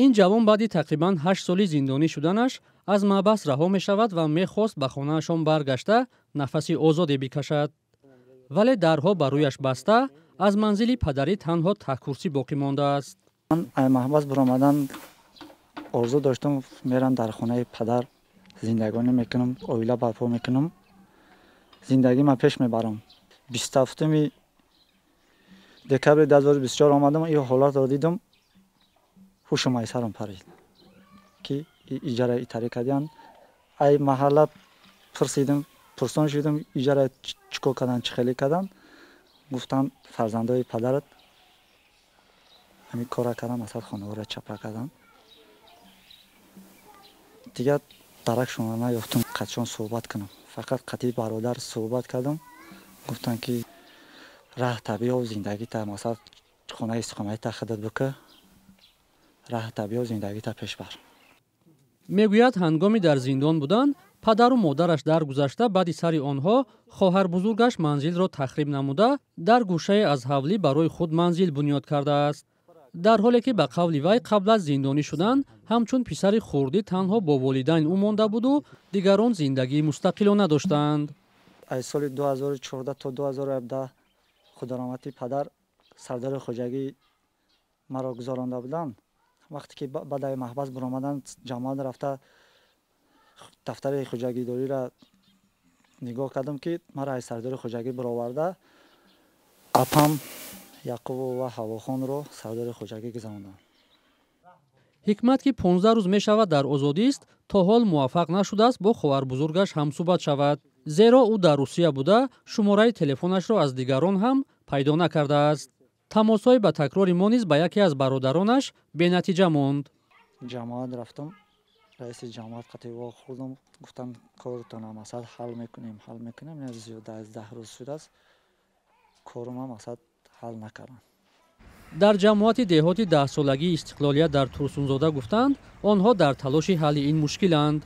Ин ҷавон баъди тақрибан 8 соли зиндонӣ шуданаш аз маҳбас раҳо мешавад ва мехост ба хонаашон баргашта, нафаси озоде бикашад, вале дарҳо ба рӯяш баста, аз манзили падарӣ танҳо таҳкурсӣ боқӣ мондааст. Ман ай маҳбас баромадан орзу доштам, мерам, дар хонаи падар зиндагонӣ мекунам, оила барпо мекунам, зиндагима пеш мебарам. 27-уми декабри 2024 омадам, ин ҳолатро дидам, ҳушум ай сарам парид, ки иҷара итаре кардиян. Ай маҳалла пурсидим, пурсон шудам, иҷара чӣ кор кардан, чӣ хеле кардан. Гуфтанд, фарзандои падарат ҳамин кора кардан, масалан, хонаҳоро чапа кардан. Дигар даракшонро наёфтам, қатшон суҳбат кунам. Фақат қатъи бародар суҳбат кардам. Гуфтанд, ки раҳ табиёв, зиндагита, масалан, хонаи истиқоматита худат бикӯ, раҳ табиёв, зиндагита пеш бар. Мегӯяд, ҳангоми дар зиндон будан падару модараш даргузашта, баъди сари онҳо хоҳарбузургаш манзилро тахриб намуда, дар гӯшае аз ҳавлӣ барои худ манзил бунёд кардааст. Дар ҳоле ки, ба қавли вай, қабл аз зиндонӣ шудан ҳамчун писари хурдӣ танҳо бо волидайн ӯ монда буду дигарон зиндагии мустақилона доштаанд. Аз соли 2014 то 2017 худораҳмати падар сардори хоҷагӣ маро гузаронда буданд. Вақте ки баъдаи маҳбас баромадан, ҷамоат рафта, дафтари хоҷагидориро нигоҳ кардам, ки маро аз сардори хоҷагӣ бароварда, апам Яқубу ва Ҳавохонро сардори хоҷагӣ гузаронданд. Ҳикмат, ки 15 рӯз мешавад дар озодист, то ҳол муваффақ нашудааст бо хоҳарбузургаш ҳамсӯҳбат шавад, зеро ӯ дар Русия буда, шумораи телефонашро аз дигарон ҳам пайдо накардааст. Тамосҳои ба такрори мо низ ба яке аз бародаронаш бенатиҷа монд. Ҷамоат рафтам, раиси ҷамоат қатъи вохӯрдам. Гуфтам, корутона, масалан, ҳал мекунем, ҳал мекунем. Зиёда аз 10 рӯз шудааст, корума, масалан, ҳал накардам. Дар ҷамоати деҳоти даҳсолагии истиқлолият дар Турсунзода гуфтанд, онҳо дар талоши ҳалли ин мушкиланд.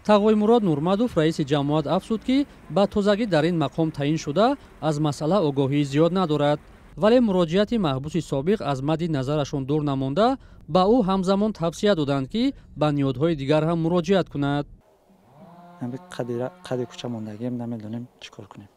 Тағоймурод Нурмадов, раиси ҷамоат, афзуд, ки ба тозагӣ дар ин мақом таъин шуда, аз масъала огоҳии зиёд надорад, вале муроҷиати маҳбуси собиқ аз мадди назарашон дур намонда, ба ӯ ҳамзамон тавсия доданд, ки ба ниҳодҳои дигар ҳам муроҷиат кунад. Қади кӯча мондагием, намедонем чӣ кор кунем.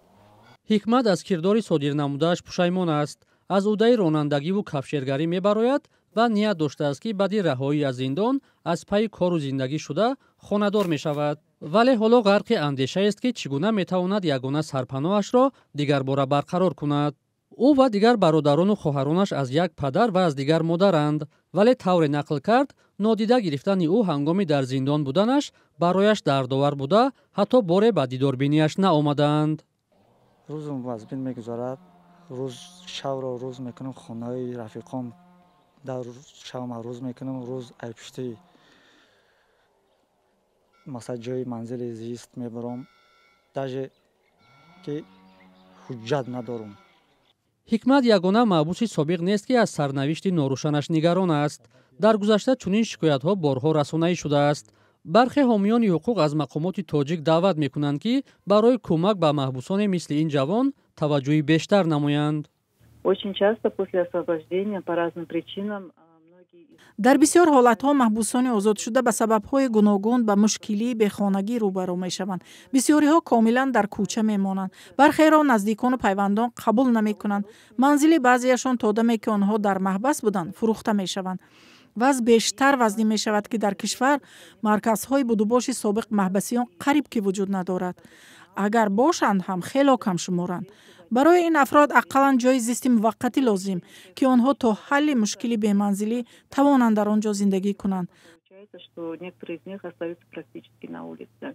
Ҳикмат аз кирдори содирнамудааш пушаймон аст. Аз ӯҳдаи ронандагиву кафшергарӣ мебарояд ва ният доштааст, ки баъди раҳоӣ аз зиндон аз пайи кору зиндагӣ шуда, хонадор мешавад, вале ҳоло ғарқи андешаест, ки чӣ гуна метавонад ягона сарпаноҳашро дигарбора барқарор кунад. Ӯ ва дигар бародарону хоҳаронаш аз як падар ва аз дигар модаранд, вале, тавре нақл кард, нодида гирифтани ӯ ҳангоми дар зиндон буданаш барояш дардовар буда, ҳатто боре ба дидорбинияш наомадаанд. Рӯзум вазбин мегузарад. Рӯз шавро рӯз мекунам, хонаи рафиқом дар шавма рӯз мекунам, рӯз айпушти, масалан, ҷои манзили зист мебарам, даже ки ҳуҷҷат надорам. Ҳикмат ягона маҳбуси собиқ нест, ки аз сарнавишти норӯшанаш нигарон аст. Дар гузашта чунин шикоятҳо борҳо расонаӣ шудааст. Бархе ҳомиёни ҳуқуқ аз мақомоти тоҷик даъват мекунанд, ки барои кӯмак ба маҳбусоне мисли ин ҷавон таваҷҷӯҳи бештар намоянд. Очень часто после освобождения по разным причинам Дар бисёр ҳолатҳо маҳбусони озодшуда ба сабабҳои гуногун ба мушкилии бехонагӣ рӯбарӯ мешаванд. Бисёриҳо комилан дар кӯча мемонанд, бархеро наздикону пайвандон қабул намекунанд. Манзили баъзеяшон то даме, ки онҳо дар маҳбас буданд, фурӯхта мешаванд. Вазъ бештар вазнин мешавад, ки дар кишвар марказҳои будубоши собиқ маҳбасиён қариб ки вуҷуд надорад, агар бошанд ҳам, хело камшуморанд. Барои ин афрод ақаллан ҷои зисти муваққатӣ лозим, ки онҳо то ҳалли мушкили беманзилӣ тавонанд дар он ҷо зиндагӣ кунанд. Что некоторые из них остаются практически на улице.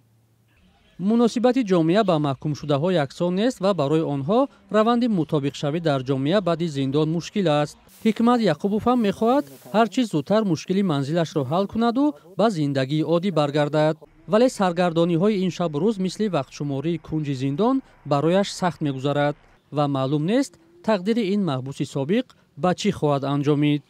Муносибати ҷомеа ба маҳкумшудаҳо яксон нест ва барои онҳо раванди мутобиқшавӣ дар ҷомеа баъди зиндон мушкил аст. Ҳикмат Яқубов ҳам мехоҳад ҳар чиз зудтар мушкили манзилашро ҳал кунаду ба зиндагии оддӣ баргардад, вале саргардониҳои ин шабу рӯз мисли вақтшумории кунҷи зиндон барояш сахт мегузарад ва маълум нест, тақдири ин маҳбуси собиқ ба чӣ хоҳад анҷомид.